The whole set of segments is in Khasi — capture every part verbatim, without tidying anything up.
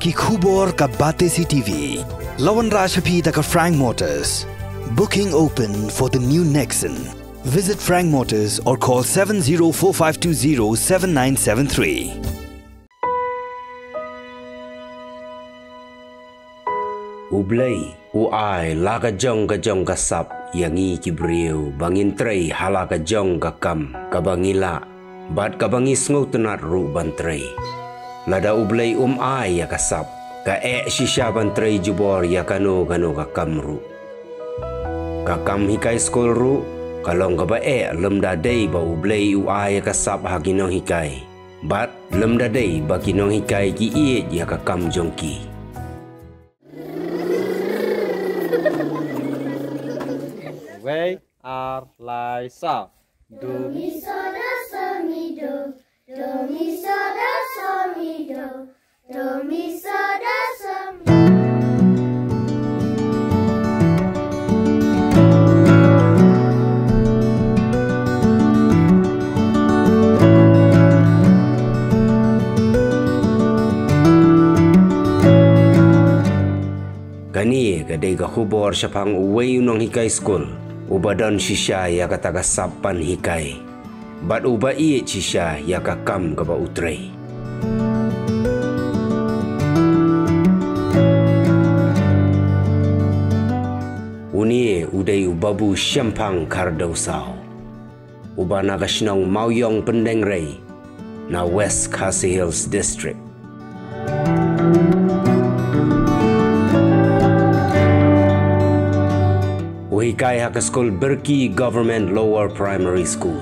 Ki khubor ka Batesi T V. La wanrah sha phi da ka Frank Motors. Booking open for the new Nexon. Visit Frank Motors or call seven zero four five two zero seven nine seven three. U Blei u ai la ka jong ka jong ka sap ïa ngi ki briew ba ngin trei ha la ka jong ka kam kaba ngi lah bad kaba ngi sngewtynnat ruh ban trei. Lada U Blei um ai ïa ka sap, ka eh shisha ban trei jubor ïa kano kano ka kam ruh. Ka kam hikai skul ruh ka long kaba eh lymda dei ba U Blei u ai ïa ka sap ha ki nonghikai. Bad lymda dei ba ki nonghikai ki ïeit ïa ka kam jong ki. Wei, ar, lai, sa. Do, mi, so, do, so, mi, do. Do, mi, so, do, so, mi, do. Do, mi, so, do, so, mi. Kane ka dei ka khubor shaphang uwei u nonghikai skul uba don shisha ïa kata ka sap ban hikai bad uba ïeit shisha ïa ka kam kaba u trei. Une u dei u Babu Shemphang Khardewsaw, uba na ka shnong Mawïong Pyndengrei, na West Khasi Hills District. U hikai ha ka skul Birki Government Lower Primary School.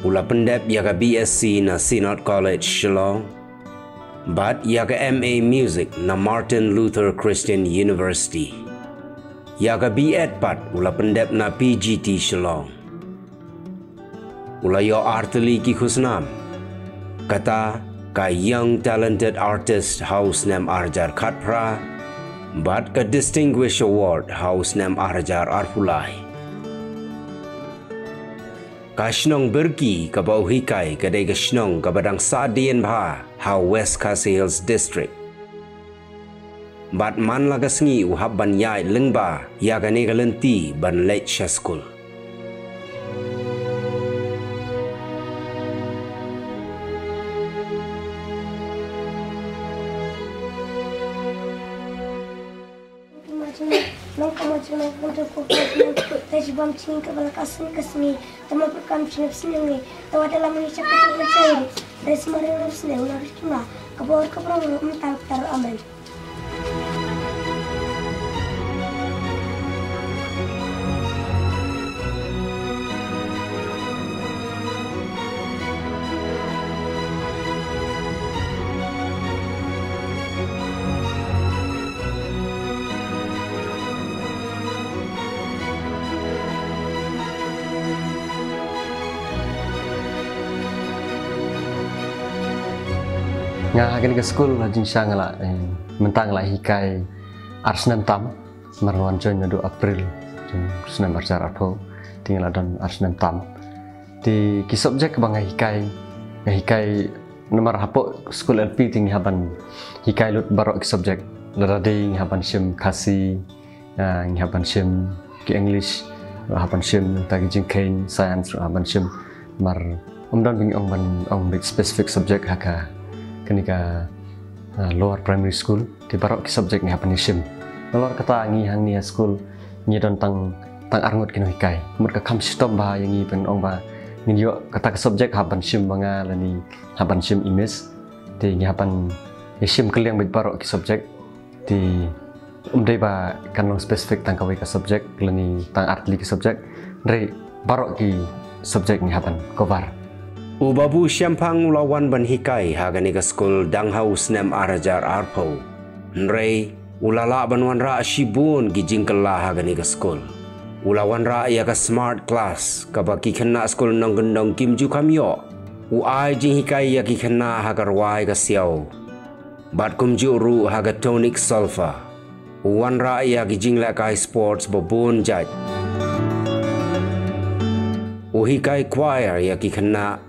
U la pyndep ïa ka B S C na Synod College Shillong bad ïa ka M A Music na Martin Luther Christian University. Ïa ka B Ed pat u la pyndep na P G T Shillong. U la ïoh artylli ki khusnam, kata ka Young Talented Artist ha u snem arhajar khatphra bad ka Distinguished Award ha u snem arhajar arphew lai. Ka shnong Birki kaba u hikai ka dei ka shnong kaba dang sahdien bha ha West Khasi Hills District. Bad man la ka sngi u hap ban ïaid lyngba ïa kane ka lynti ban leit sha skul. Amen. Nga ha kane ka skul ha jingshisha nga la, eh, mynta nga la hikai ar snem tam, mar wan join naduh April jong snem arhajar arphew, te nga la don ar snem tam. Te ki subject ba nga hikai, nga hikai namar hapoh skul L P te ngi hap ban hikai lut baroh ki subject. Lada dei ngi hap ban shim Khasi, ah, ngi hap ban shim ki English, hap ban shim ta ki jingkheiñ, science, hap ban shim. Mar ym don ba ngi ong ban ong beit specific subject ha ka, kane ka, ah, lower primary school. Te baroh ki subject ngi hap ban ïa shim. Nalor kata ngi hangne ha skul ngi don tang, tang arngut ki nonghikai. Mut ka kham shitom bha ïa ngi ban ong ba ngin ïoh kata ka subject hap ban shim ba nga lane hap ban shim English. Te ngi hap ban ïa shim kylliang beit baroh ki subject. Te ym dei ba kan long specific tang kawei ka subject lane tang artylli ki subject. Hynrei baroh ki subject ngi hap ban cover. U Babu Shemphang u la wan ban hikai ha kane ka skul dang ha u snem arhajar arphew. Hynrei u la lah ban wanrah shibun ki jingkylla ha kane ka skul. U la wanrah ïa ka smart class kaba ki khynnah skul nongkyndong kim ju kham ïoh. U ai jinghikai ïa ki khynnah ha ka rwai ka siaw bad kumjuh ruh ha ka tonic solfa. U wanrah ïa ki jinglehkai sports ba bun jait. U hikai choir ïa ki khynnah.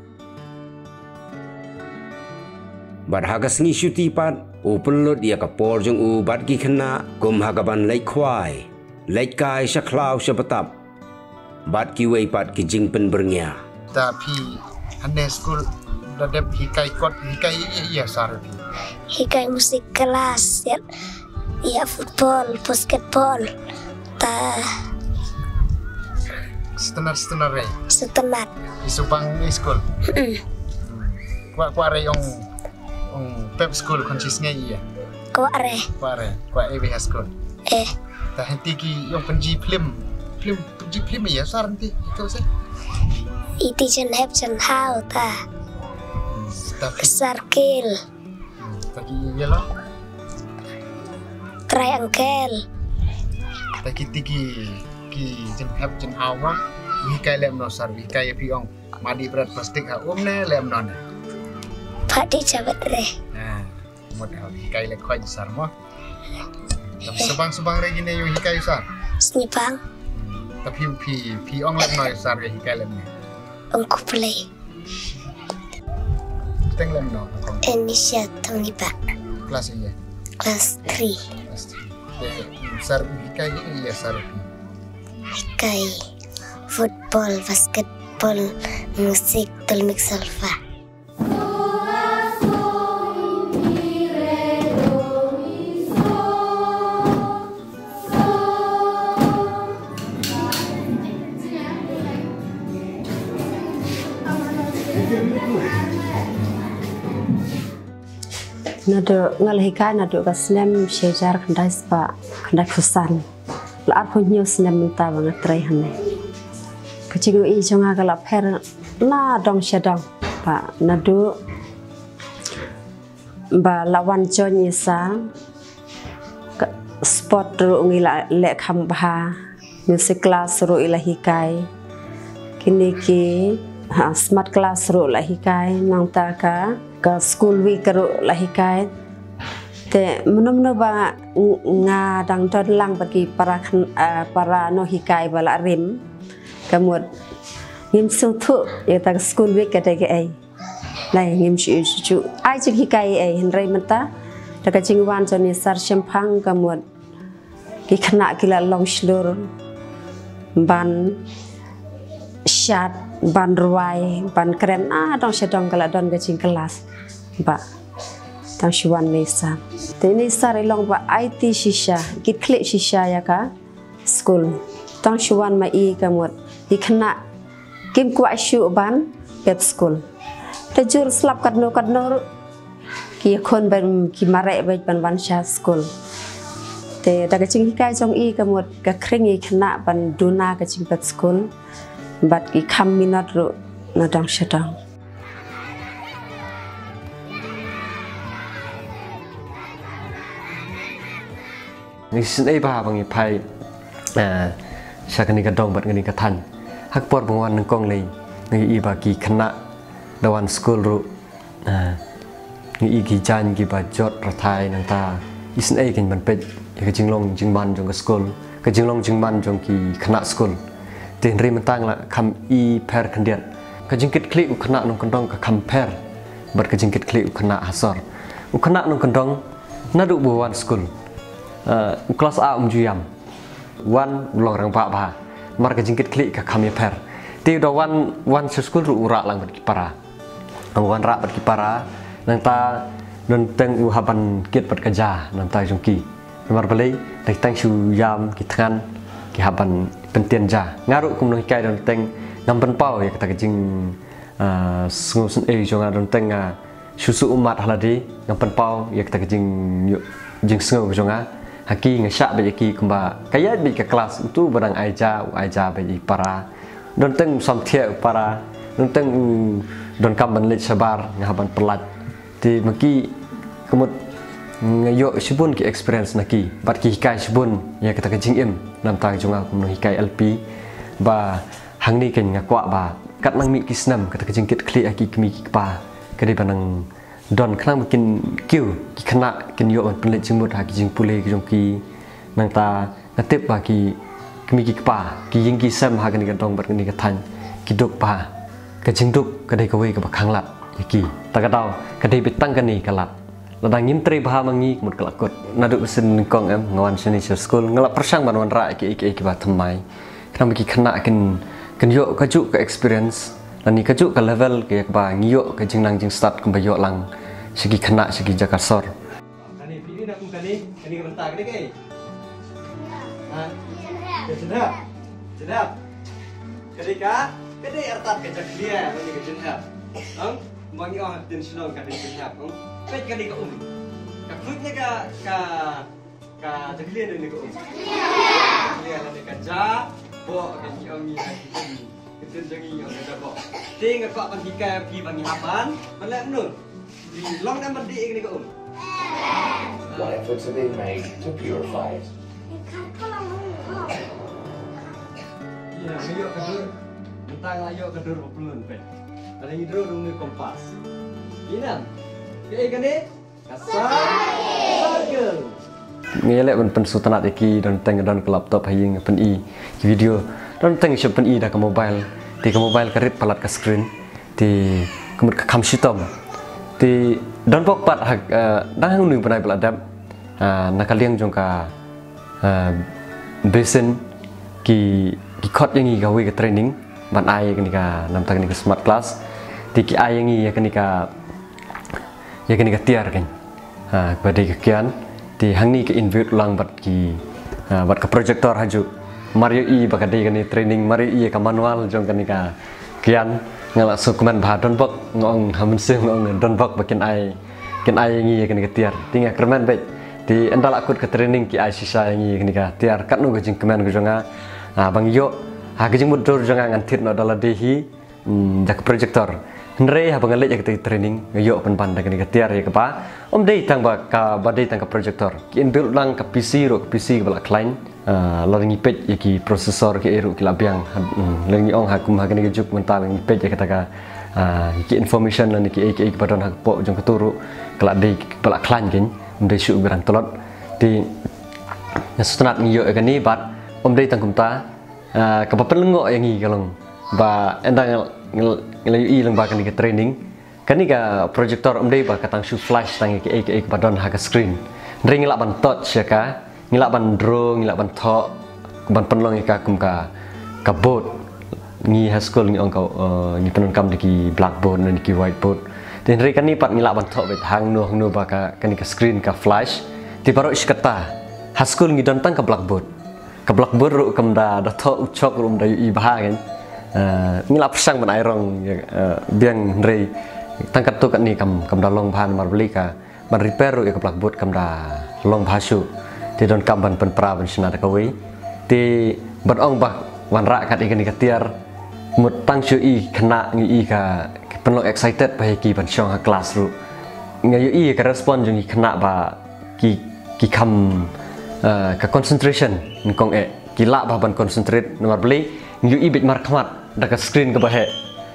Bad ha ka sngi shuti pat, u pynlut ïa ka por jong u bad ki khynnah, kum ha kaban leit khwai, leit kai sha khlaw sha btap, bad kiwei pat ki jingpynbyrngia. Ta phi hangne skul da dep hikai kot, hikai ïa, ïa sar phi? Hikai music class, ïa, ïa football, basketball. Ta Setenar, setenar re. Setenar. Isubang i skul. Mm. Kwah, kwah re ong, ong pep skul kon sis ngai ïa. Kwah re. Kwah re, kwah e ha skul. Eh. Ta henti ki ong pynji film. Film, pynji film ïa sar henti. Itu sih. Iti jen hep jen hau ta. Hmm, ta film. Sarkil. Hmm, ta ki ïa lo. Triangle. Ta ki ti ki, ki jen hep jen hau ma. Wi kai lem no sar, wi kai ïa phi ong. Madi brat plastik ha um ne lem no ne. Padi jabat re. Ha. Mut ha hikai le khoi sar mo. Tapi subang subang re gine yu hikai sar. Snipang. Tapi phi phi ong lem no sar re hikai lem ne. Ong kuplei. Teng lem no. Enisha Toniba. Kelas iya. Kelas three. Kelas three. Sar hikai iya sar. Hikai football, basketball, musik, tulmik solfa. Naduh nga la hikai naduh ka snem shihajar khyndai spah khyndaiphew san. La arphew hynñiew snem mynta ba nga trei hangne. Ka jingïohi jong nga ka la pher na dong sha dong. Ba naduh ba la wan join ïa sa, ka sport ruh ngi la leh kham bha, music class ruh i la hikai, kine ki, ha, smart class ruh la hikai, nangta ka, ka school week ruh la hikai. Te mano mano ba ng-, nga dang don lang bad ki para khan-, ah, para nonghikai ba la rim, ka mut ngim sngewthuh ïa ta ka school week ka dei kaei. Lai ngim shu, shu, shu ai jinghikai ei, hynrei mynta da ka jingwan jong i sar shemphang ka mut ki khynnah ki la long shlur ban shad, ban rwai, ban kren, ah, dong sha dong ka la don ka jingklas. Ba tang shu wan ne sar. Te ne sar i long ba aiti shisha, kit khlieh shisha ïa ka skul. Tang shu wan ma i ka mut ki khynnah kim kwah shuh ban pep skul. Te jur slap katno katno ruh ki khun ban ki mareh bad ban wan sha skul. Te da ka jinghikai jong i ka mut ka khring i khynnah ban duna ka jingpep skul. Bad ki kham minot ruh na dong sha dong. Ngi snei ba ha ba ngi phai, eh, sha kane ka dong bad kane ka thaiñ. Ha ka por ba nga wan nyngkong lei, ngi i ba ki khynnah da wan skul ruh, eh, ngi i ki jaiñ kiba jot rathai nangta. Ngi snei kein ban peit ïa ka jinglong jingman jong ka skul, ka jinglong jingman jong ki khynnah skul. Te hynrei mynta nga la kham i pher khyndiat. Ka jingkit khlieh u khynnah nongkyndong ka kham pher bad ka jingkit khlieh u khynnah ha sor. U khynnah nongkyndong naduh ba u wan skul, eh, u klas A um ju ïam. Wan u long rangbah bha. Namar ka jingkit khlieh ka kham ïapher. Te u da wan, wan sha skul ruh u rah lang bad ki para. U wan rah bad ki para, nangta don teng u hap ban kit bad ka ja na bynta jong ki. Namar balei, dei tang shu ïam ki thngan ki hap ban pyntien ja. Nga ruh kum nonghikai don teng ngam pynpaw ïa kata ka jing, ah, sngewsynei jong nga don teng nga shu shu ummat ha lade, ngam pynpaw ïa kata ka jing, jingsngew jong nga. Ha ki nga shah beit ïa ki kumba ka ïaid beit ka klas, utu ba dang ai ja, u ai ja beit ïa i para. Don teng u samthiah u para, don teng u donkam ban leit shabar, nga hap ban pyllait. Te ma ki ka mut nga ïoh shibun ki experience na ki, bad ki hikai shibun ïa kata ka jingim na bynta jong nga kum nonghikai L P. Ba hangne kein nga kwah ba katba nang mih ki snem kata ka jingkit khlieh ha ki kmie ki kpa ka dei ba nang don khnang ba kin kiew ki khynnah kin ïoh ban pynleit jingmut ha ki jingpule ki jong ki. Nangta nga tip ba ki kmie ki kpa, ki ïing ki sem ha kane ka dong bad kane ka thaiñ ki duk bha. Ka jingduk ka dei kawei kaba khanglad. Ïa ki, ta ka daw ka dei beit tang kane ka lad. Lada ngim trei bha ma ngi ka mut ka la kut. Naduh ba sien nyngkong em nga wan shane sha skul nga la pyrshang ban wanrah ïa kiei kiei kiba thymmai. Khnang ba ki khynnah kin, kin ïoh kajuh ka experience lane kajuh ka level ka ïa kaba ngi ïoh ka jingnang jingstad kumba ïoh lang sha ki khynnah sha ki jaka sor. Kane phi ïohi na kum kane, kane ka bynta, kane kaei? Ha? Ka jynhep. Jynhep. Kane ka, kane artat ka jakhlia, kane ka jynhep. Ong? Ba ngi ong ha ktien shnong kane ka jynhep, ong? Peit kane ka um. Ka khuid ne ka, ka, ka jakhlia ne ka um? Jakhlia ne ka ja, bo ka ngi ong ngi ha ki um. Ka ktien jong ngi ong ka ja bo. Te nga kwah ban hikai ïa phi ba ngi hap ban, ban leh kumno? Long dang ban dih ïa kane ka um. What efforts are being made to purify it? Ïa, nga ïoh ka dur. Mynta nga la ïoh ka dur ba plun peit. Lada ngi draw ruh ne kompas. Ïa, nang. Kaei kane? Ka sa-, circle. Nga ïaleh ban pynsngewtynnat ïa ki, don teng don ka laptop ha ïing, pyni ki video. Don teng shu pyni da ka mobile. Te ka mobile ka rit palat ka screen. Te ka mut ka kham shitom. Te don bok pat ha, eh, dang hangno u bnai ba la dep, eh, na ka liang jong ka, eh, basin ki, ki khot ïa ngi kawei ka training ban ai ïa kane ka, namar kane ka smart class. Te ki ai ïa ngi ïa kane ka, ïa kane ka tiar kan. Ha, kaba dei ka kian. Te hangne ka invite lang bad ki, ha, bad ka projector ha ju. Mar ïohi ba ka dei kane training, mar ïohi ka manual jong kane ka kian. Nga la sngewkmen bha, don bok nga ong ha mynsiem, nga ong don bok ba kin ai, kin ai ïa ngi ïa kane ka tiar. Te nga kyrmen beit. Te ynda la kut ka training ki ai shisha ïa ngi ïa kane ka tiar, katno ka jingkmen ka jong nga. Ha, ba ngi ïoh, ha, ka jingmutdur jong nga ngan thied noh da lade hi. Hmm, da ka projector. Hynrei haba nga leit ïa kata ka training, nga ïoh pynban da kane ka tiar ïa kaba ym dei tang ba ka, ba dei tang ka projector. Ki inbuilt lang ka P C ruh, ka P C kaba la khlaiñ. Ah, lada ngi peit ïa ki processor kiei ruh ki la biang. Hmm, lada ngi ong ha kum ha kane ka juk mynta lada ngi peit ïa kata ka, ah, ki information lane kiei kiei kiba don ha ka pok jong kata ruh ka la dei kaba la khlaiñ kein. Ym dei shuh ba dang tlot. Te nga sngewtynnat ngi ïoh ïa kane bad ym dei tang kumta. Ah, kaba pynlyngngoh ïa ngi ka long ba ynda nga, nga, nga la ïohi lyngba kane ka training. Kane ka projector ym dei ba ka tang shu flash tang ïa kaei kaei kaba don ha ka screen. Hynrei ngi lah ban touch ïa ka, ngi lah ban draw, ngi lah ban thoh, ban pynlong ïa ka kum ka, ka board. Ngi ha skul ngi ong ka, eh, ngi pyndonkam da ki blackboard ne ki whiteboard. Te hynrei kane pat ngi lah ban thoh beit hangno hangno ba ka, kane ka screen ka flash. Te baroh shi katta ha skul ngi don tang ka blackboard. Ka blackboard ruh kam da, da thoh u chok ruh ym da ïohi bha kan. Eh, ngi la pyrshang ban ai rong, eh, biang hynrei tang katto katne kam, kam da long bha namar balei ka ban repair ruh ïa ka blackboard kam da long bha shuh. Te donkam ban pynpra ban shna da kawei. Te ban ong ba wanrah kat ïa kane ka tiar mut tang shu i khynnah ngi i ka, ka pynlong excited ba ïa ki ban shong ha class ruh. Nga ïohi ka respond jong ki khynnah ba ki, ki kham, eh, ka concentration nyngkong eh. Ki lah bha ban concentrate namar balei ngi ïohi beit markhmat da ka screen kaba heh.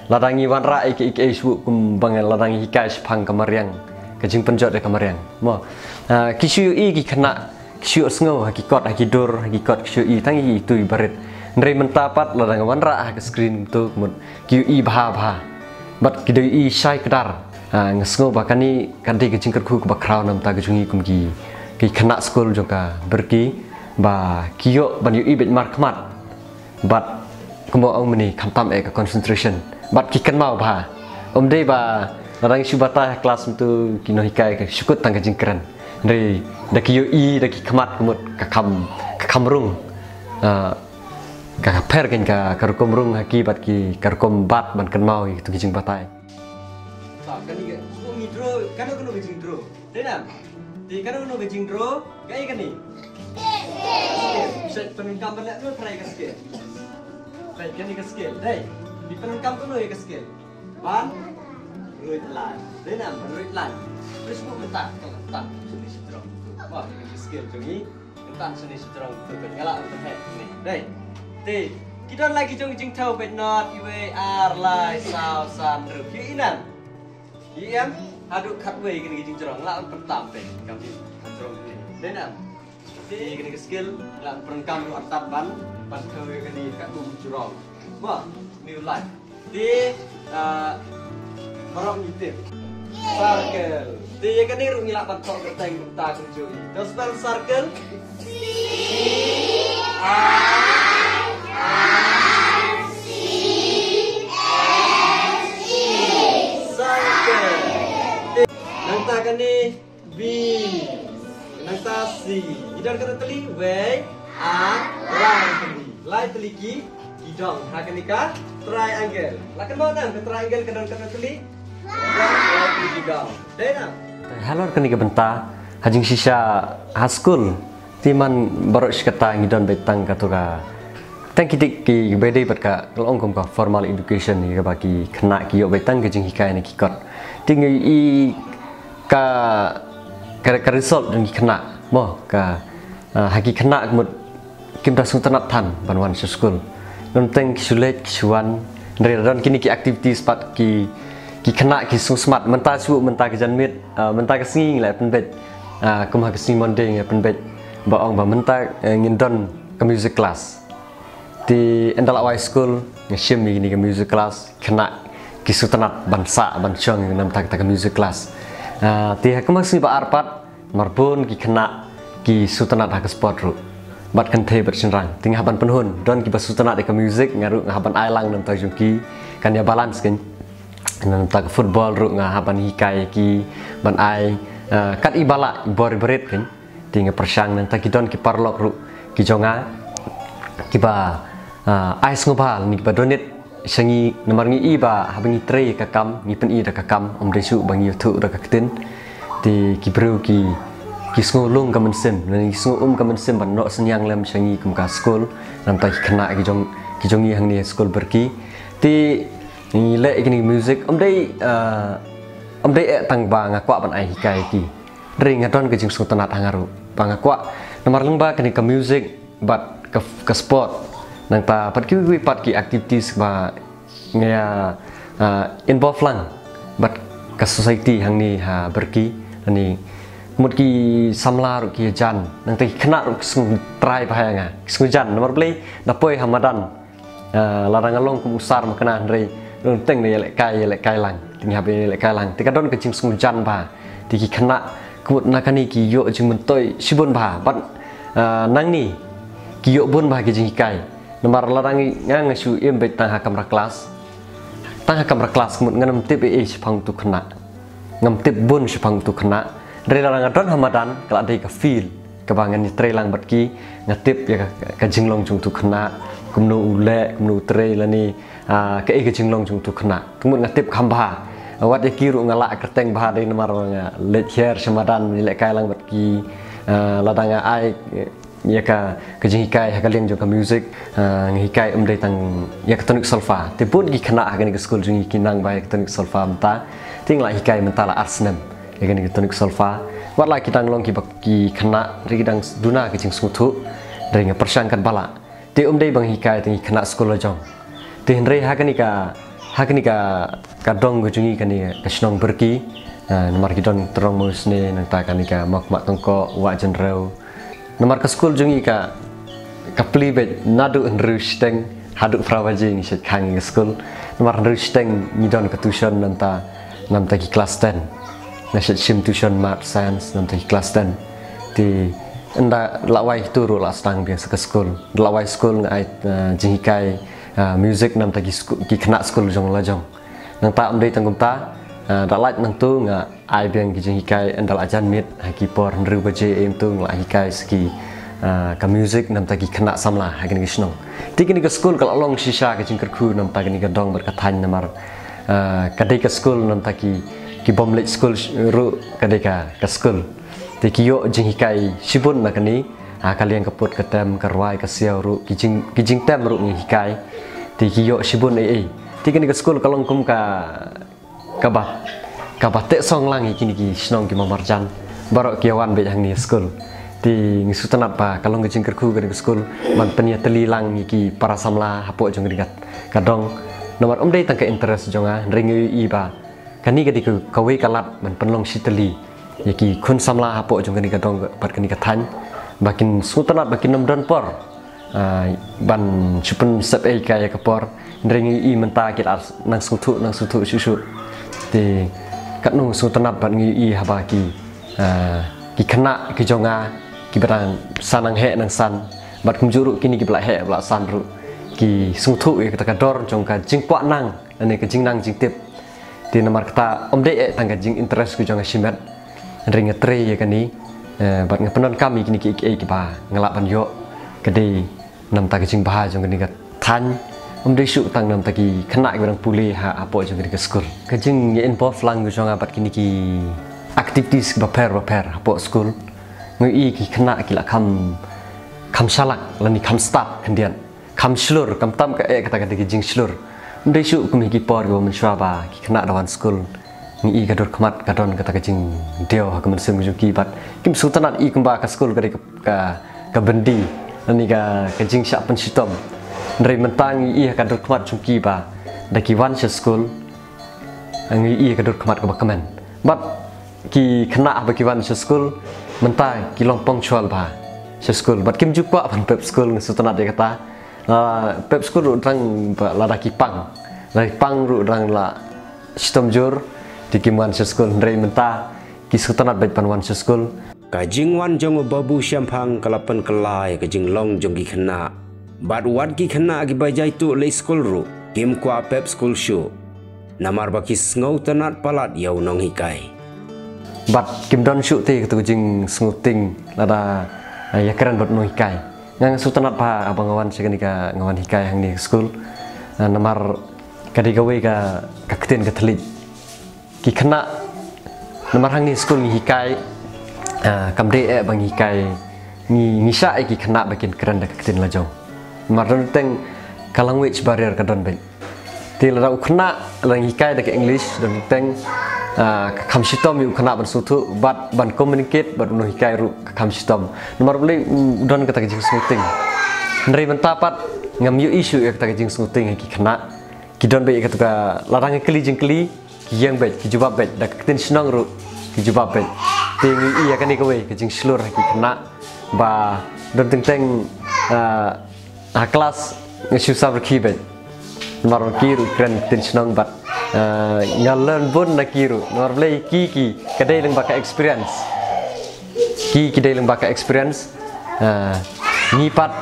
Lada ngi wanrah ïa kiei kiei shuh kumba ngi lada ngi hikai shaphang ka mariang, ka jingpynjot ïa ka mariang. Mo, eh, ki shu ïohi ki khynnah ki shu ïohsngew ha ki kot ha ki dur ha ki kot ki shu ïohi tang ïa itu i barit. Hynrei mynta pat lada nga wanrah ha ka screen tu mut ki ïohi bha bha. Bad ki da ïohi shai kdar. Ah, nga sngew ba kane ka dei ka jingkyrkhu kaba khraw namar ka jong ngi kum ki, ki khynnah skul jong ka Byrki ba ki ïoh ban ïohi beit markhmat. Bad kumba ong mynne khamtam eh ka concentration. Bad ki kynmaw bha. Ym dei ba lada ngi shu batai ha class mynta ki nonghikai ka shu kut tang ka jingkren. Hynrei da ki ïohi da ki khmat ka mut ka kham, ka kham rung. Ah, ka, ka pher kan ka, ka rukom rung ha ki bad ki, ka rukom bat ban kynmaw ïa kitu ki jingbatai. Ba kane ka, shu ngi draw, kano kano ka jingdraw. Dei nam? Te kano kano ka jingdraw, kaei kane? Scale. Scale. Pyndonkam ban leh kumno trai ka scale. Trai kane ka scale. Dei. Phi pyndonkam kumno ïa ka scale. Ban ruid line. Dei nam, ban ruid line. Terus buh mynta, tang, tang. Sini sejrong. Wah, kane ka scale jong ngi. Mynta sini sejrong. Betul, betul. Nga lah ban heh ni. Dei. Te, ki don la ki jong jingthaw bad not, iwei, ar, lai, saw, san, hynriew. Ïohi nam? Ïohi em? Haduh khatwei kane ka jingjrong lah ban pyntam bad kam jingthaw jrong ni. Dei nam? Te kane ka scale lah ban pyndonkam ruh artat ban, ban thaw ïa kane ka um jrong. Mo, ni u lai. Te, ah, Baroh ngi tip. Circle. Te ïa kane ruh ngi lah ban thoh kyrteng kumta kumjuh. To spell circle. Circle. Te nangta kane B. Nangta C. Ngi don katno tylli? Wei, ar, lai tylli. Lai tylli ki, ki dong. Ha kane ka triangle. La kynmaw nang ka triangle ka don katno tylli? Lai tylli ki dong. Dei nang. Halor kane ka bynta, ha jingshisha ha skul, te man baroh shi katta ngi don beit tang kato ka tang ki dik kiba dei bad ka, ka long kum ka formal education, ïa kaba ki khynnah ki ïoh beit tang ka jinghikai na ki kot. Te ngi i ka, ka, ka result jong ki khynnah, mo, ka, ah, ha ki khynnah ka mut kim da sngewtynnat than ban wan sha skul. Nangta ki shu leit ki shu wan, hynrei don kine ki activities pat ki, ki khynnah ki sngewsmat, mynta shu, mynta ka janmiet, ah, mynta ka sngi ngi la pynbeit, ah, kum ha ka sngi Monday ngi la pynbeit ba ong ba mynta, eh, ngin don ka music class. Te ynda la wai skul, nga shim ïa kine ka music class, khynnah ki sngewtynnat ban sah, ban shong ïa namar kata ka music class. Ah, te ha ka sngi ba ar pat, namar bun ki khynnah ki sngewtynnat ha ka sport ruh. Bad kynthei bad shynrang. Te nga hap ban pynhun, don kiba sngewtynnat ïa ka music, nga ruh nga hap ban ai lang namar jong ki, kan ïa balance kein. Namar ka football ruh nga hap ban hikai ki, ban ai, ah, kat iba lah, i bor i barit kein. Te nga pyrshang nangta ki don ki paralok ruh ki jong nga kiba, ah, ai sngewbha ne kiba donate sha ngi namar ngi i ba haba ngi trei ka kam, ngi pyni da ka kam, ym dei shuh ba ngi ïathuh da ka ktien. Te ki briew ki, ki sngew lung ka mynsiem, ne ki sngew um ka mynsiem ban noh synñiang lem sha ngi kum ka skul, nangta ki khynnah ki jong, ki jong ngi hangne skul Byrki. Te ngi leh ïa kine music, ym dei, ah, ym dei eh tang ba nga kwah ban ai hikai ïa ki. Hynrei nga don ka jingsngewtynnat ha nga ruh ba nga kwah. Namar lyngba kane ka music bad ka, ka sport. Nangta pat kiwei kiwei pat ki activities ba nga ïa, ah, involve lang bad ka society hangne ha Byrki. Lane mut ki samla ruh ki jan. Nangta ki khynnah ruh ki sngewtrai bha ïa nga. Ki sngew jan. Namar balei? Da poi ha madan. Ah, lada nga long kum u sar makna hynrei, ruh teng ne ïalehkai, ïalehkai lang. Te ngi hap ïalehkai lang. Te ka don ka jingsngewjan bha. Te ki khynnah ka mut na kane ki ïoh jingmyntoi shibun bha. Bad, ah, nangne ki ïoh bun bha ki jinghikai. Namar lada nga, nga shu im beit tang ha kamra klas. Tang ha kamra klas ka mut ngan ym tip ei ei shaphang utu u khynnah. Ngam tip bun shaphang utu u khynnah. Hynrei lada nga don ha madan, ka la dei ka field kaba ngan ïatrei lang bad ki, nga tip ïa ka, ka jinglong jong utu u khynnah, kumno u leh, kumno u trei lane, ah, kaei ka jinglong jong utu u khynnah. Te mut nga tip kham bha. Wat ïa ki ruh nga lah kyrteng bha dei namar nga leit hiar sha madan, ïalehkai lang bad ki, ah, lada nga ai, eh, ïa ka, ka jinghikai ha ka liang jong ka music, ah, nga hikai ym dei tang ïa ka tonic solfa. Te bun ki khynnah ha kane ka skul jong ngi ki nang bha ïa ka tonic solfa mynta. Te nga la hikai mynta la ar snem ïa kane ka tonic solfa. Wat la ki dang long kiba, ki khynnah, hynrei ki dang duna ka jingsngewthuh. Hynrei nga pyrshang katba lah. Te ym dei ba nga hikai tang ki khynnah skul la jong. Te hynrei ha kane ka, ha kane ka, ka dong ka jong ngi kane ka shnong Byrki. Ah, namar ki don Tyrong Mawsynei, nangta kane ka Mawkhmat Tyngkoh, Wah Jynrew. Namar ka skul jong ngi ka, ka plie beit naduh hynriew shiteng haduh phra baje ngi shait khang ïa ka skul. Namar hynriew shiteng ngi don ka tuition namar, namar ki klas ten. Nga shait shim tuition math science namar ki klas ten. Te ynda la wai kito ruh la sdang biang sa ka skul. Ynda la wai skul nga ai, eh, jinghikai, eh, music namar ki sku-, ki khynnah skul jong la jong. Nangta ym dei tang kumta, eh, da lait nangto nga ai biang ki jinghikai ynda la jan miet ha ki por hynriew baje em to nga la hikai sa ki, ah, ka music namar ki khynnah samla ha kane ka shnong. Te kane ka skul ka la long shisha ka jingkyrkhu namar kane ka dong bad ka thaiñ namar, ah, ka dei ka skul namar ki, ki bym leit skul sh-, ruh ka dei ka, ka skul. Te ki ïoh jinghikai shibun na kane, ah, ka liang ka put ka tem ka rwai ka siaw ruh ki jing, ki jingtem ruh ngi hikai. Te ki ïoh shibun ei ei. Te kane ka skul ka long kum ka kaba, kaba teh song lang ïa kine ki shnong ki marjan. Baroh ki wan beit hangne skul. Te ngi sngewtynnat ba ka long ka jingkyrkhu kane ka skul ban pynïatylli lang ïa ki para samla hapoh jong kane ka, ka dong. Namar ym dei tang ka interest jong nga, hynrei ngi ïohi ba kane ka dei ka, kawei ka lad ban pynlong shitylli ïa ki khun samla hapoh jong kane ka dong bad kane ka thaiñ. Ba kin sngewtynnat ba kin ym don por, ah, ban shu pynsep ei ka ïa ka por. Hynrei ngi i mynta ki la nang sngewthuh, nang sngewthuh shuh shuh. Te katno sngewtynnat bad ngi ïohi haba ki, ah, ki khynnah ki jong nga kiba dang san nang heh nang san, bad kumjuh ruh kine kiba la heh ba la san ruh, ki sngewthuh ïa kata ka dor jong ka jingkwah nang lane ka jingnang jingtip. Te namar kata ym dei eh tang ka jing interest ka jong nga shimet, hynrei nga trei ïa kane, eh, bad nga pyndonkam ïa kine kiei kiei kiba nga lah ban ïoh, ka dei namta ka jingbha jong kane ka thaiñ, ym dei shuh tang namta ki khynnah kiba dang pule ha hapoh jong kane ka skul. Ka jingïa involve lang ka jong nga bad kine ki activities bapher bapher hapoh skul, nga ïohi ki khynnah ki la kham, kham shalak lane kham stad khyndiat, kham shlur, khamtam ka eh kata ka dei ka jingshlur. Ym dei shuh kum hi ki por kiba mynshuwa ba ki khynnah da wan skul, ngi ïohi ka dur khmat ka don kata ka jingdiaw ha ka mynsiem ka jong ki bad kim sngewtynnat ïa kumba ka skul ka dei ka, ka, ka byndi lane ka, ka jingshah pynshitom. Hynrei mynta ngi ïohi ha ka dur khmat jong ki ba da ki wan sha skul, ngi ïohi ha ka dur khmat kaba kmen. Bad ki khynnah haba ki wan sha skul mynta ki long punctual bha sha skul bad kim ju kwah ban pep skul, nga sngewtynnat ïa kata. Ah, pep skul ruh dang ba lada ki pang, lada ki pang ruh dang la shitom jur, te kim wan sha skul, hynrei mynta ki sngewtynnat beit ban wan sha skul. Ka jingwan jong u Babu Shemphang ka la pynkylla ïa ka jinglong jong ki khynnah. Bad wat ki khynnah kiba jaituh leit skul ruh kim kwah pep skul shuh, namar ba ki sngewtynnat palat ïa u nonghikai. Bad kim don shuh te katu ka jingsngewtieng lada, eh, ïakren bad u nonghikai. Nga, nga sngewtynnat bha haba nga wan sha kane ka, nga wan hikai hangne ha skul. Ah, namar ka dei kawei ka, ka ktien ka thylliej. Ki khynnah, namar hangne ha skul ngi hikai, ah, kam dei eh ba ngi hikai, ngi, ngi shah ïa ki khynnah ba kin kren da ka ktien la jong. Namar don teng ka language barrier ka don beit. Te lada u khynnah la ngi hikai da ka English, don teng, ah, ka kham shitom ïa u khynnah ban sngewthuh bad ban communicate bad u nonghikai ruh ka kham shitom. Namar balei, u don kata ka jingsngewtieng. Hynrei mynta pat ngam ïohi shuh ïa kata ka jingsngewtieng ha ki khynnah. Ki don beit ïa katu ka, lada ngi kylli jingkylli, ki ïeng beit, ki jubab beit, da ka ktien shnong ruh ki jubab beit. Te ngi ïohi ïa kane kawei ka jingshlur ha ki khynnah ba don teng teng, ah, ha klas nga shu sam rkhie beit. Namar ki ruh kren ktien shnong bad, ah, nga learn bun na ki ruh. Namar balei, ki, ki, ka dei lyngba ka experience. Ki, ki dei lyngba ka experience. Ah, ngi pat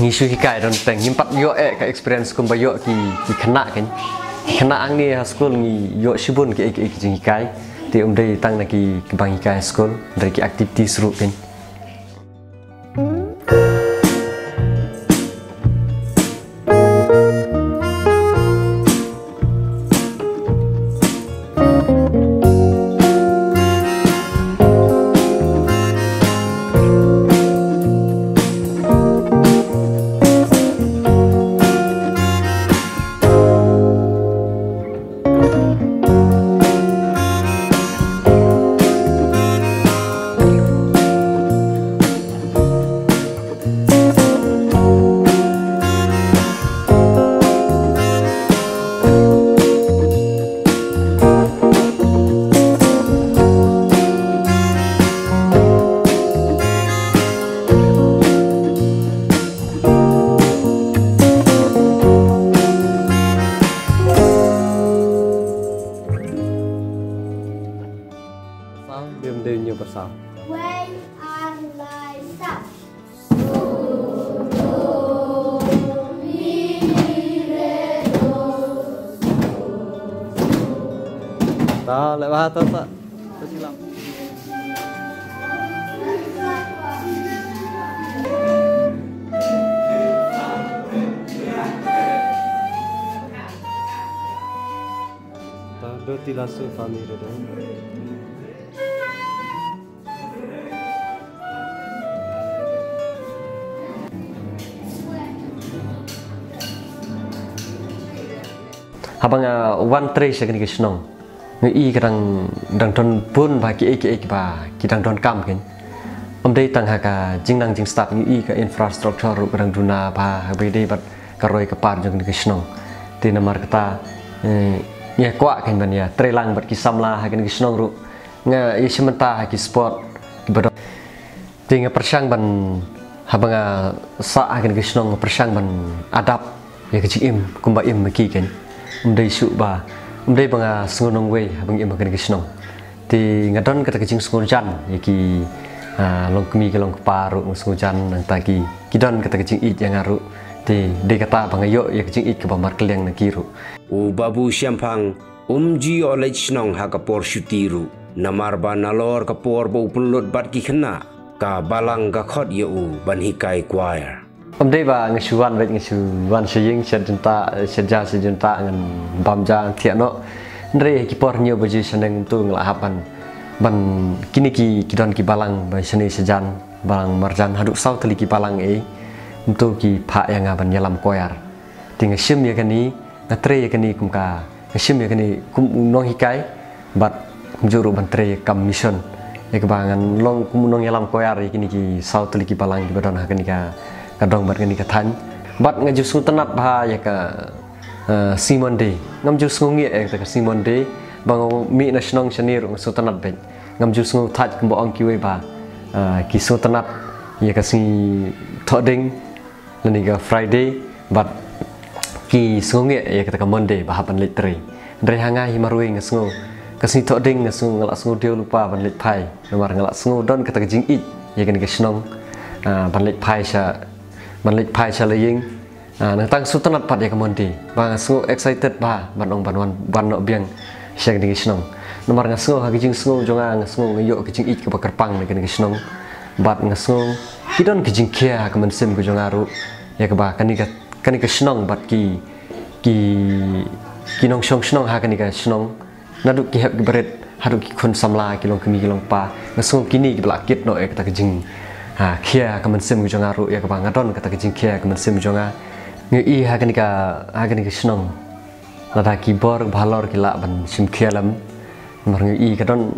ngi shu hikai, don teng ngim pat ïoh eh ka experience kumba ïoh ki, ki khynnah kan. Ki khynnah hangne ha skul ngi ïoh shibun kiei kiei ki jinghikai. Te ym dei tang na ki, kiba ngi hikai ha skul, hynrei ki activities ruh kan. Sam, bim dei nyo basa. When are lights up? Ta, leh ba ta, ta. Ta silam. Ta, do ti la su family do. Haba nga wan trei sha kane ka shnong, nga i ka dang, dang don bun bha kiei kiei kiba ki dang donkam kein. Ym dei tang ha ka jingnang jingstad, nga i ka infrastructure ruh ka dang duna bha, haba ïadei bad ka roi ka par jong kane ka shnong. Te namar kata, eh, nga kwah kein ban ïa trei lang bad ki samla ha kane ka shnong ruh. Nga ïa shim bynta ha ki sport kiba don. Te nga pyrshang ban, haba nga sah ha kane ka shnong, nga pyrshang ban adapt ïa ka jingim kumba im ma ki kein. Ym dei shuh ba Ym dei ba nga sngew nongwei haba nga im ha kane ka shnong. Te nga don kata ka jingsngewjan ïa ki, ah, longkmie ki longkpa ruh, nga sngew jan nangta ki, ki don kata ka jingïeit ïa nga ruh. Te dei kata ba nga ïoh ïa ka jingïeit kaba markylliang na ki ruh. U Babu Shemphang um ju ïoh leit shnong ha ka por shuti ruh, namar ba nalor ka por ba u pynlut bad ki khynnah, ka balang ka khot ïa u ban hikai choir. Ym dei ba nga shu wan beit, nga shu wan sha ïing, shet jynta, shet ja shet jynta ngan bam ja ngan thiah noh. Hynrei ha ki por hynñiew baje shaneng kumto nga la hap ban, ban kine ki, ki don ki balang ba shane shajan, balang marjan, haduh saw tylli ki balang ei. Kumto ki phah ïa nga ban ïalam choir. Te nga shim ïa kane, nga trei ïa kane kum ka, nga shim ïa kane kum u nonghikai, bad kumjuh ruh ban trei ïa ka kam mission. Ïa kaba ngan long kum u nongïalam choir ïa kine ki saw tylli ki balang kiba don ha kane ka, ka dong bad kane ka thaiñ. Bad nga ju sngewtynnat bha ïa ka, eh, sngi Monday. Ngam ju sngewngeh ïa ka sngi Monday, ba nga mih na shnong shane ruh nga sngewtynnat beit. Ngam ju sngewthait kumba ong kiwei ba, eh, ki sngewtynnat ïa ka sngi Thohdieng lane ka Friday, bad ki sngewngeh ïa kata ka Monday ba hap ban leit trei. Hynrei ha nga hi marwei nga sngew, ka sngi Thohdieng nga sngew, nga la sngew dei lypa ban leit phai. Namar nga la sngew don kata ka jingïeit ïa kane ka shnong, ah, ban leit phai sha, ban leit phai sha la ïing. Ah, nangta nga sngewtynnat pat ïa ka Monday ba nga sngew excited bha ban ong ban wan, ban noh biang sha kane ka shnong. Namar nga sngew ha ka jingsngew jong nga, nga sngew nga ïoh ka jingïeit kaba kyrpang na kane ka shnong. Bad nga sngew ki don ka jingkhia ha ka mynsiem ka jong nga ruh ïa kaba kane ka, kane ka shnong bad ki, ki, ki nongshong shnong ha kane ka shnong, naduh ki hep ki barit haduh ki khun samla, ki longkmie ki longkpa, nga sngew kine kiba la kit noh ïa kata ka jing, ha, khia ha ka mynsiem ka jong nga ruh ïa kaba nga don kata ka jingkhia ha ka mynsiem jong nga. Nga i ha kane ka, ha kane ka shnong, lada ki bor ba halor ki lah ban shim khia lem. Namar nga i ka don,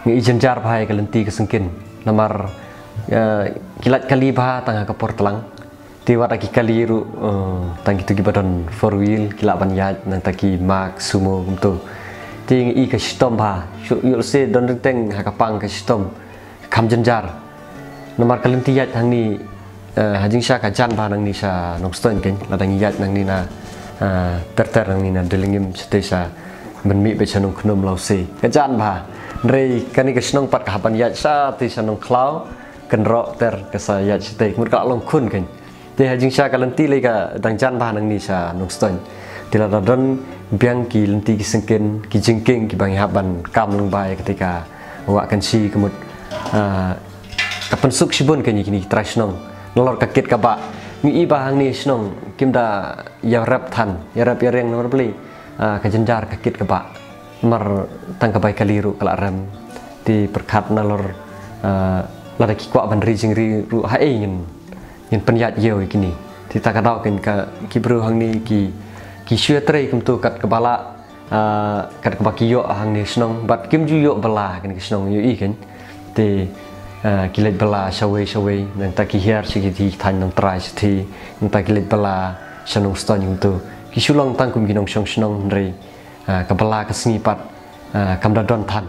nga i jynjar bha ïa ka lynti ka syngkien. Namar, eh, ki lait kali bha tang ha ka por tlang. Te wat la ki kali ruh, eh, tang kito kiba don four wheel ki lah ban ïaid, nangta ki Mark, Sumo kumto. Te nga i ka shitom bha, shu ïoh se don rynteng ha ka pang ka shitom. Kham jynjar. Namar ka lynti ïaid hangne, eh, ha jingshisha ka jan bha nangne sha Nongstoiñ kein, lada ngi ïaid nangne na, eh, ter ter nangne na Dilngim shatei sha ban mih beit sha Nongkhnum Lawse. Ka jan bha. Hynrei kane ka shnong pat ka hap ban ïaid shatei sha Nongkhlaw, Kynroh ter ka sa ïaid shatei. Ka mut ka la long khun kein. Te ha jingshisha ka lynti lei ka dang jan bha nangne sha Nongstoiñ. Te lada don biang ki lynti ki syngkien, ki jingkieng kiba ngi hap ban kam lyngba ïa katei ka wah kynshi ka mut, ah, ka pynsuk shibun kein ïa kine ki trai shnong. Nalor ka kit ka bah. Ngi i ba hangne shnong kim da ïarep than, ïarep ïariang namar balei, ah, ka jynjar ka kit ka bah. Namar tang ka bai kali ruh ka la rem. Te pyrkhat nalor, ah, lada ki kwah ban ri jingri ruh haei ngin, ngin pynïaid ïew ïa kine. Te ta ka daw kein ka, ki briew hangne ki, ki shu ïatrei kumto kat kaba lah, ah, kat kaba ki ïoh hangne shnong, bad kim ju ïoh bylla kane ka shnong ïohi kein. Te, ah, ki leit bylla shawei shawei, nangta ki hiar sha ki thaiñ nongtrai shathie, nangta ki leit bylla sha Nongstoiñ kumto. Ki shu long tang kum ki nongshong shnong hynrei, ah, ka bylla ka sngi pat, ah, kam da don than.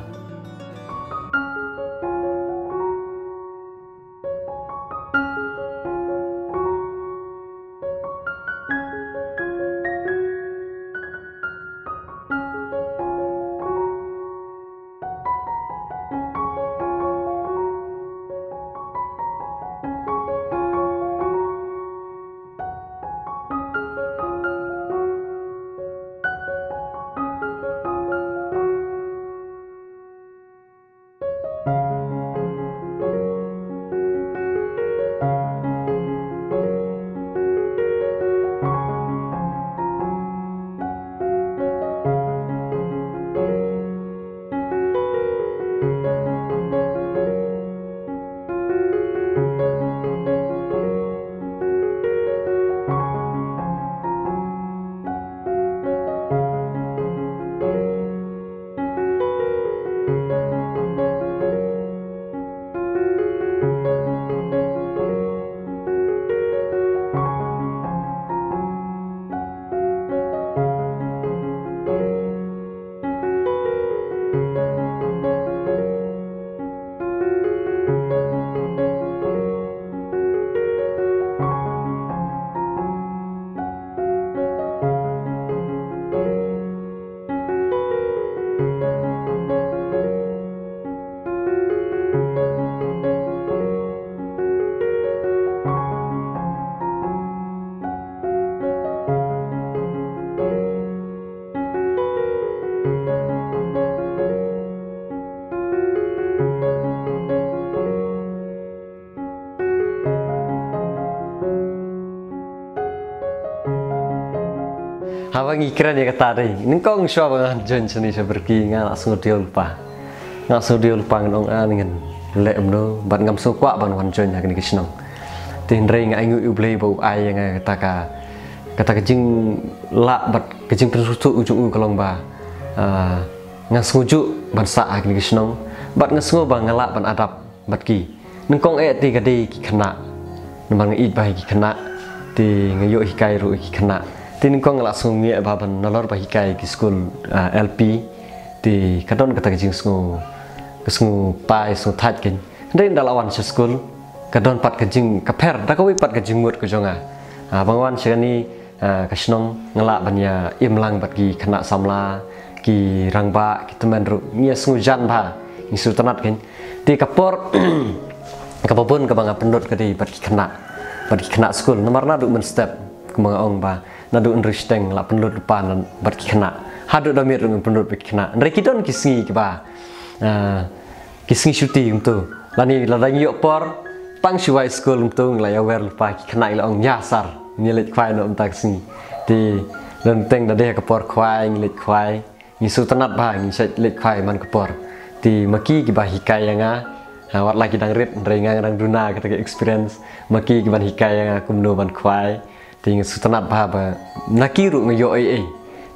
Haba ngi kren ïa kata dei, nyngkong shuwa ba ngan join shane sha Barki nga la sngewdiaw lypa. Nga sngewdiaw lypa, ngan ong, ah, ngan leh kumno bad ngam sngewkwah ban wan join ha kane ka shnong. Te hynrei nga ainguh ïa U Blei ba u ai ïa nga kata ka, kata ka jinglah bad ka jingpynsngewthuh u jong u ka long ba, ah, nga sngewjuh ban sah ha kane ka shnong bad nga sngew ba nga lah ban adapt bad ki. Nyngkong eh te ka dei ki khynnah. Namar nga ïeit bha ïa ki khynnah. Te nga ïoh hikai ruh ïa ki khynnah. Te nyngkong nga la sngew ngiah bha ban nalor ba hikai ki skul, ah, L P. Te ka don kata ka jingsngew, ka sngew tai, sngew thait kein. Hynrei ynda la wan sha skul, ka don pat ka jing, ka pher da kawei pat ka jingmut ka jong nga. Ah, ba nga wan sha kane, ah, ka shnong nga lah ban ïa im lang bad ki khynnah samla, ki rangbah, ki tymmen ruh. Ngi ïa sngewjan bha, ngi sngewtynnat kein. Te ka por kaba bun kaba nga pynlut ka dei bad ki khynnah, bad ki khynnah skul. Namar naduh mynstep kumba nga ong ba naduh hynriew shiteng la pynlut lypa bad ki khynnah. Haduh da miet ruh ngan pynlut bad ki khynnah. Hynrei ki don ki sngi kiba, ah, ki sngi shuti kumto. Lane lada ngi ïoh por tang shu wai skul kumto ngi la ïa wer lypa, ki khynnah ki la ong, ïa sir, ngi leit khwai noh mynta ka sngi. Te don teng da dei ha ka por khwai ngi leit khwai. Ngi sngewtynnat bha, ngi shait leit khwai man ka por. Te ma ki kiba hikai ïa nga, ha, wat la ki dang rit, hynrei nga nga dang duna kata ka experience. Ma ki kiban hikai ïa nga kumno ban khwai. Te nga sngewtynnat bha ba na ki ruh nga ïoh ei ei.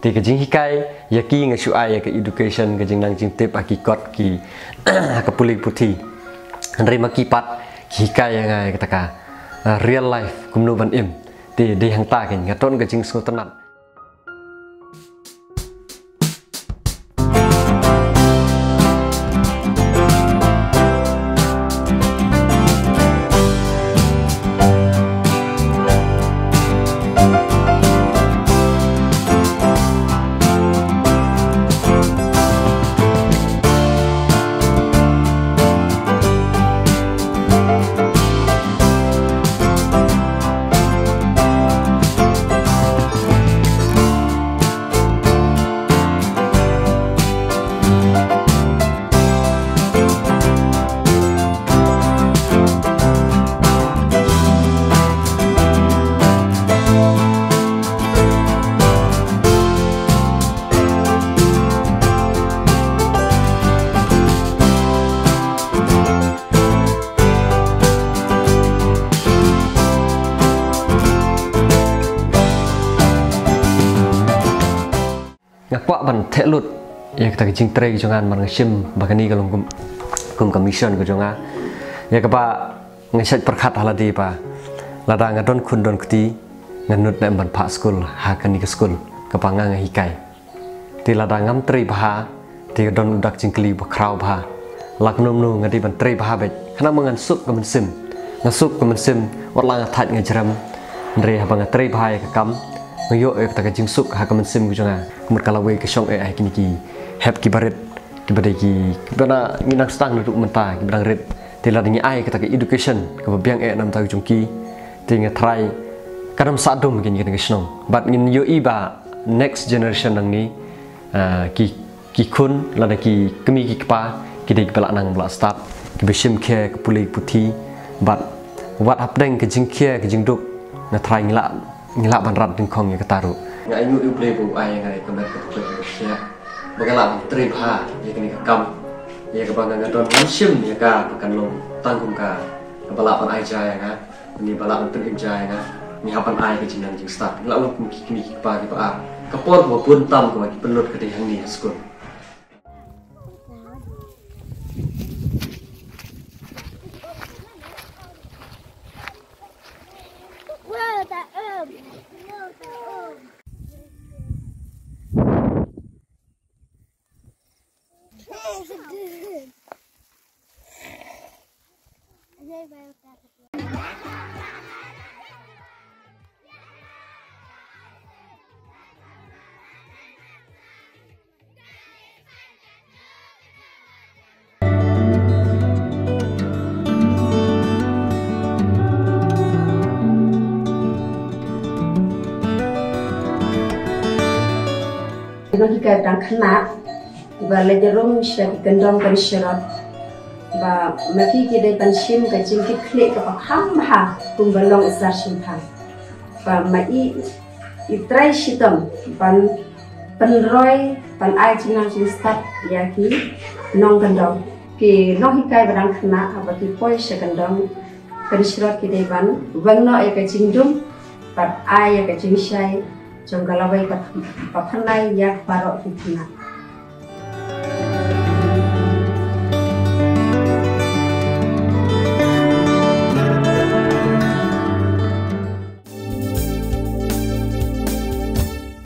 Te ka jinghikai ïa ki nga shu ai ïa ka education, ka jingnang jingtip ha ki kot ki, ha ka pule puthi. Hynrei ma ki pat ki hikai ïa nga ïa kata ka, ah, real life kumno ban im. Te dei hangta kein nga don ka jingsngewtynnat. Nga kwah ban theh lut ïa kata ka jingtrei jong nga namar nga shim ba kane ka long kum, kum ka mission ka jong nga. Ïa kaba nga shait pyrkhat ha lade ba lada nga don khun don kti ngan nud ne em ban phah skul ha kane ka skul kaba nga nga hikai. Te lada ngam trei bha te ka don u dak jingkylli ba khraw bha. Lak mano mano nga dei ban trei bha beit. Khnang ba ngan suk ka mynsiem. Nga suk ka mynsiem, wat la nga thait nga jrem. Hynrei haba nga trei bha ïa ka kam, nga ïoh ïa kata ka jingsuk ha ka mynsiem ka jong nga. Ka mut ka lawei ka shong eh ha kine ki hep kiba rit, kiba dei ki, kiba na ngi nang sdang naduh mynta, kiba dang rit. Te lada ngi ai kata ka education kaba biang eh na bynta ka jong ki, te nga tharai kan ym sah dum kine, kine ki shnong. Bad ngin ïohi ba next generation nangne, ah, ki, ki khun lane ki kmie ki kpa ki dei kiba lah nang ba lah stad, kiba shim khia ka pule puthi. Bad wat hapdeng ka jingkhia ka jingduk, nga tharai ngi lah, ngi lah ban rat dyngkhong ïa kata ruh. Nga ainguh ïa U Blei ba u ai ïa nga ïa ka met ka pyrkhat ka pyrshah ba nga lah ban trei bha ïa kane ka kam, ïa kaba nga nga don, ngam shim ïa ka ba kan long tang kum ka, kaba lah ban ai ja ïa nga. Ngi ba lah ban pynim ja ïa nga, ngi hap ban ai ka jingnang jingstad. Ngi lah long kum ki kmie ki kpa kiba ar. Ka por kaba bun tam kaba ki pynlut ka dei hangne ha skul. Ki nonghikai ba dang khynnah, kiba leit rum sha ki kyndong kan sharot. Ba ma ki ki dei ban shim ka jingkitkhlieh kaba kham bha kumba long u sar shemphang. Ba ma i Ki trai shitom ban pynroi, ban ai jingnang jingstad ïa ki nongkyndong, ki nonghikai ba dang khynnah haba ki poi sha kyndong. Kynshlur ki dei ban weng noh ïa ka jingdum bad ai ïa ka jingshai jong ka lawei bad ba pynlait ïa baroh ki khynnah.